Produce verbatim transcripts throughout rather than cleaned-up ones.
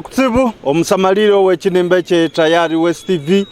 Kutsibu omusamalire ow'ekinimba ekye Tayari West T V,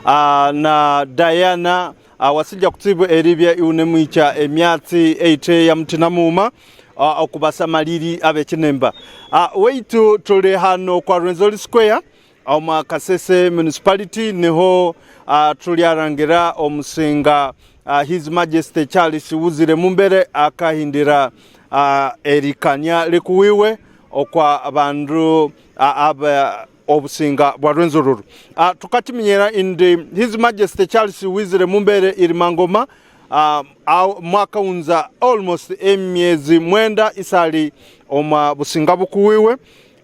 ah, na Diana, ah, wasinja kutsibu eribya iwunemwikya emyatsi eyithe ya muthina mughuma, ah, oku basamaliri ab'ekinimba. Ah, waitu tuli hano kwa Rwenzori Square, omwa Kasese Municipality, niho, ah, tulyarangira omusinga, ah, His Majesty Charles Wuzire Mumbere akahindira, ah, erikania likuwiwe okwa bandu, ah, aba obusinga bwa Rwenzururu. Ah, tukakiminyira indi His Majesty Charles Wizire Mumbere Irimangoma, ah, au-, mwakaghunza almost emyezi mwenda isali omwa businga bukuwiwe,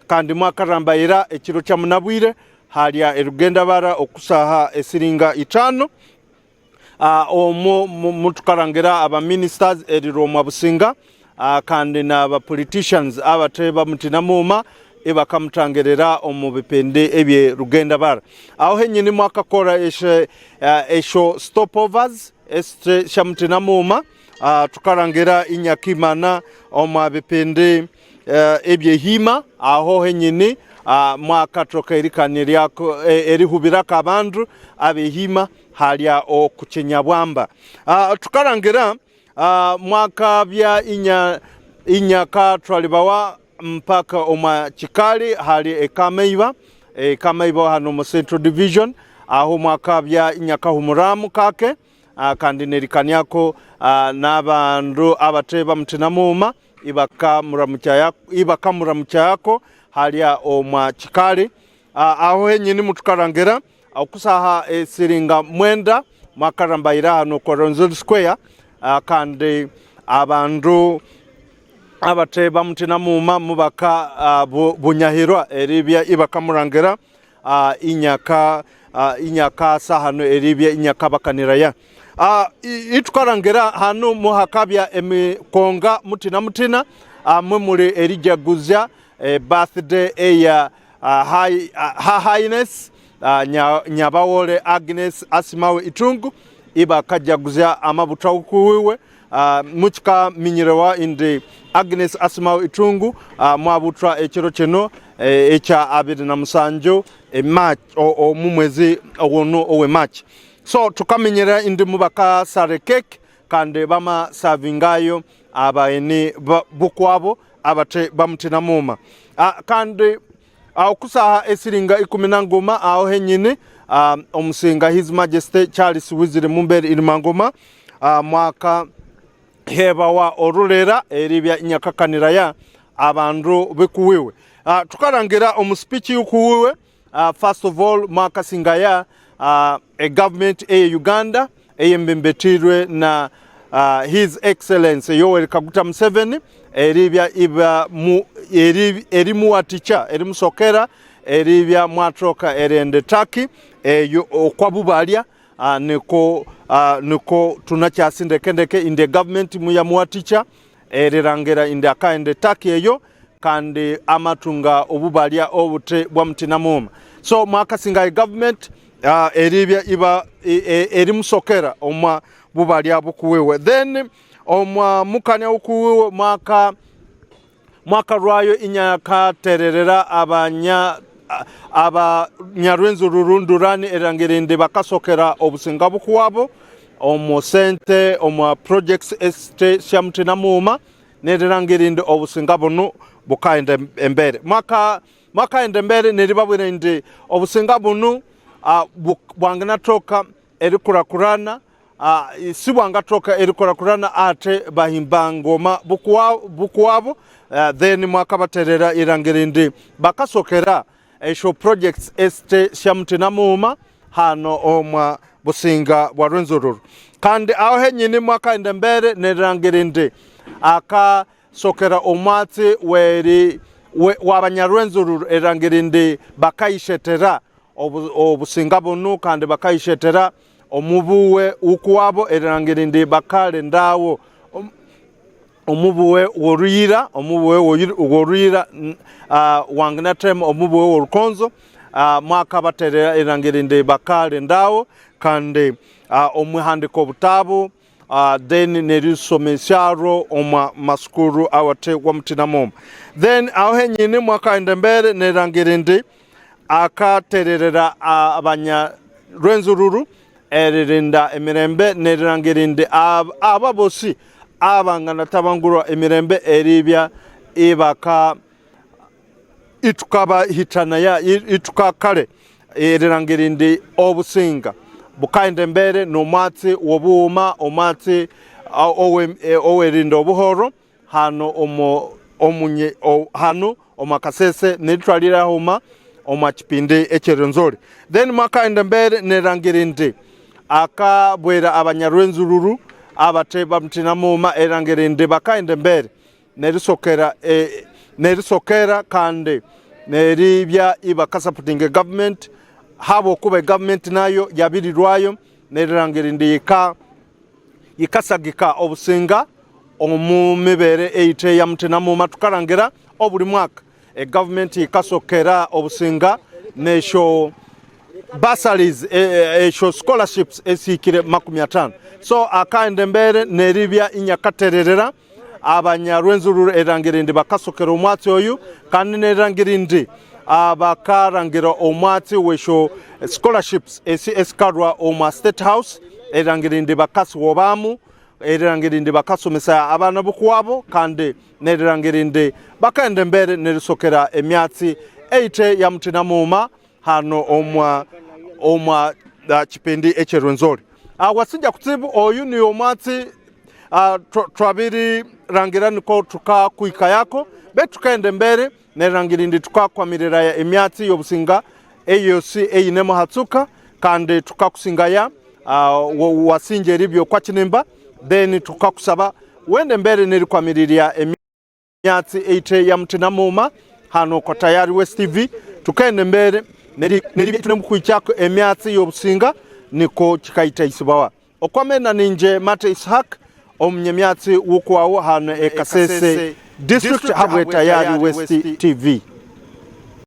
kandi mwakarambayira ekiro kyamunabwire halya erugendabara okusaha esiringa itano. Ah, omo mu-, mutukarangira aba ministers erilwa omwa businga, ah, kandi n'aba politicians abathe bamuthina mughuma ibakamuthangirira omu bipindi eby'erugendabara. Aho henyini mwakakora esyo, ah, esyo stopovers esithe syamuthina mughuma, ah, tukarangira inyakimana omwa bipindi, eh, eby'ehima, aho henyini, ah, mwakathoka erikaniryako, eh, erihubirako abandu ab'ehima halya oku Kinyabwamba. Ah, tukalangira, ah, mwakabya inya-, inyakathwalibawa mpaka omwa Kikali hali eKameiba, eKameiba hano mu Central Division, aho mwakabya inyakahumuramu kake, ah, kandi nerikaniako, ah, n'abandu abathe bamuthina mughuma ibakamuramukaya-, ibakamuramukayako halya omwa Kikali. Ah, aho henyini mutukalangira okusaha esiringa mwenda mwakarambayira hano kwa Rwenzori Square, ah, kandi abandu abathe bamuthina mughuma mubaka, ah, bu-, bunyahirwa eribya ibakamulangira, ah, inyaka, ah, inyakasa hano eribya inyakabakaniraya. Ah, i-, itukalangira hano muhakabya emikonga muthina muthina, ah, mwemuli erijaguzya, eh, birthday eya, ah, high, ah, Her Highness, ah, Nya-, Nyabawole Agnes Asimawe Itungu, ibakajaguzya amabutha kuwiwe. Ah, mukikaminyirawa indi Agnes Asimawe Itungu, ah, mwabuthwa ekiro kino, eh, ekya abiri na musanju e March, o-, omu mwezi oguno owe March. So, tukaminyira indi mubakasara ekeki kandi bamasavingayo abagheni ba-, bukwabo abathe bamuthina mughuma. Ah, kandi, ah, okusaha esiringa ikumi na nguma aho henyini, ah, omusinga His Majesty Charles Wizire Mumbere Irimangoma, ah, mwakahebawa orulira eribya inyakakaniraya abandu bikuwiwe. Ah, tukalangira omu speech yukuwiwe, ah, first of all, mwakasingaya, ah, e government eye Uganda eyembembethirwe na, ah, His Excellency Yoweri Kaguta Museveni eribya iba mu-, eri-, erimuwathikya, erimusokera eribya mwathoka erighenda eTurkey eyo okwa bubalya, ah, niko, ah, niko tunakyasi ndeke ndeke indi e government muyamuwathikya erirangira indi akaghenda eTurkey eyo, kandi amathunga obubalya obuthi bwamuthina mughuma. So, mwakasinga e government, ah, eribya iba, e-, e-, erimusokera omwa bubalya bukuwiwe. Then, omwa mukania wukuwiwe mwaka, mwakalwayo inyakatererera abanya, a-, abanyarwenzururu ndurani erilhangira indi bakasokera obusinga bukuwabo omu sente, omwa projects esithe syamuthina mughuma, nerilhangira indi obusinga bunu bukaghenda embere. Mwaka-, mwakaghenda embere neribabwira indi obusinga bunu, ah, bu-, bwanganathoka erikurakurana, ah, sibwangathoka erikurakurana athi bahimba ngoma bukwa-, bukwabo, ah, then mwakabatherera erilhangira indi bakasokera esyo projects esithe syamuthina mughuma hano omwa businga bwa Rwenzururu. Kandi aho henyini mwakaghenda embere nerilhangira indi akasokera omwatsi w'eri-, we-, w'abanyarwenzururu erilhangira indi bakayisethera obu-, obusinga bunu kandi bakayisethera omubuwe wukuwabo erilhangira indi bakalindawo. Om-, omubuwe w'oruyira, omubuwe w'oyu-, w'oruyira, n-, ah, wanginathema omubuwe w'orukonzo, ah, mwakabatherera erilhangira indi bakalindawo, kandi, ah, omwihandika obutabu, uh, then nerisomesyalho omwa masukuru awate wa Muthina Mughuma. Then aho henyini mwakaghenda embere nerilhangira indi akatererera, ah, abanya Rwenzururu eririnda emirembe, nerilhangira indi ab- aba bosi abanganatabangulwa emirembe eribya ibaka itukabahithanaya i- ituka kale, erilhangira indi obusinga bukaghenda embere nomwatsi wobughuma, omwatsi, ah, owe- eh, oweririnda obuhoro hano omo omunye o- hano omwa Kasese, neritwalira haghuma omwa kipindi ekyerionzoli. Then mwakaghenda embere nerilhangira indi akabwira abanyarwenzururu abate bamuthina mughuma erilhangira indi bakaghenda embere nerisokera eh, nerisokera kandi neribya ibakasapotinga egovernment, habwokuba egovernment nayo yabirilwayo nerilhangira indi yika yikasagika obusinga omu mibere eyithe ya muthina mughuma. Thukalhangira obuli mwaka egavumenti yikasokera obusinga nesyo bursaries, e- e- esyo scholarships esihikire makumi atano. So akaghenda embere neribya inyakatererera abanyarwenzururu erilhangira indi bakasokera omwatsi oyu, kandi nerilhangira indi ah, bakalhangira omwatsi wesyo scholarships esi esikalwa omwa State House, erilhangira indi bakasiwobamu, erilhangira indi bakasomesa abana bukuwabo, kandi nerilhangira indi bakaghenda embere nerisokera emyatsi eyithe ya muthina mughuma hano omwa omwa ah, kipindi ekyerwenzori. Ah, wasinja kutsibu oyu ni omwatsi ah, twa- twabirirangira niko thukakuhikayako, betu thukaghenda embere nerilhangira indi thukakwamiriraya emyatsi y'obusinga eyosi eyinemu hatsuka, kandi thukakusingaya ah, wa- wasingya eribya okwa kinimba, then thukakusaba wende embere nerikwamirirya emyatsi eyithe ya muthina mughuma hano kwa Tayari West T V. Thukaghenda embere neri- neribya ithunemukuhikyako emyatsi y'obusinga niko kikayithayisibawa. Okwamena ninje Mate Ishak, omunyemyatsi w'okwawu hano e Kasese District habwe Tayari West T V.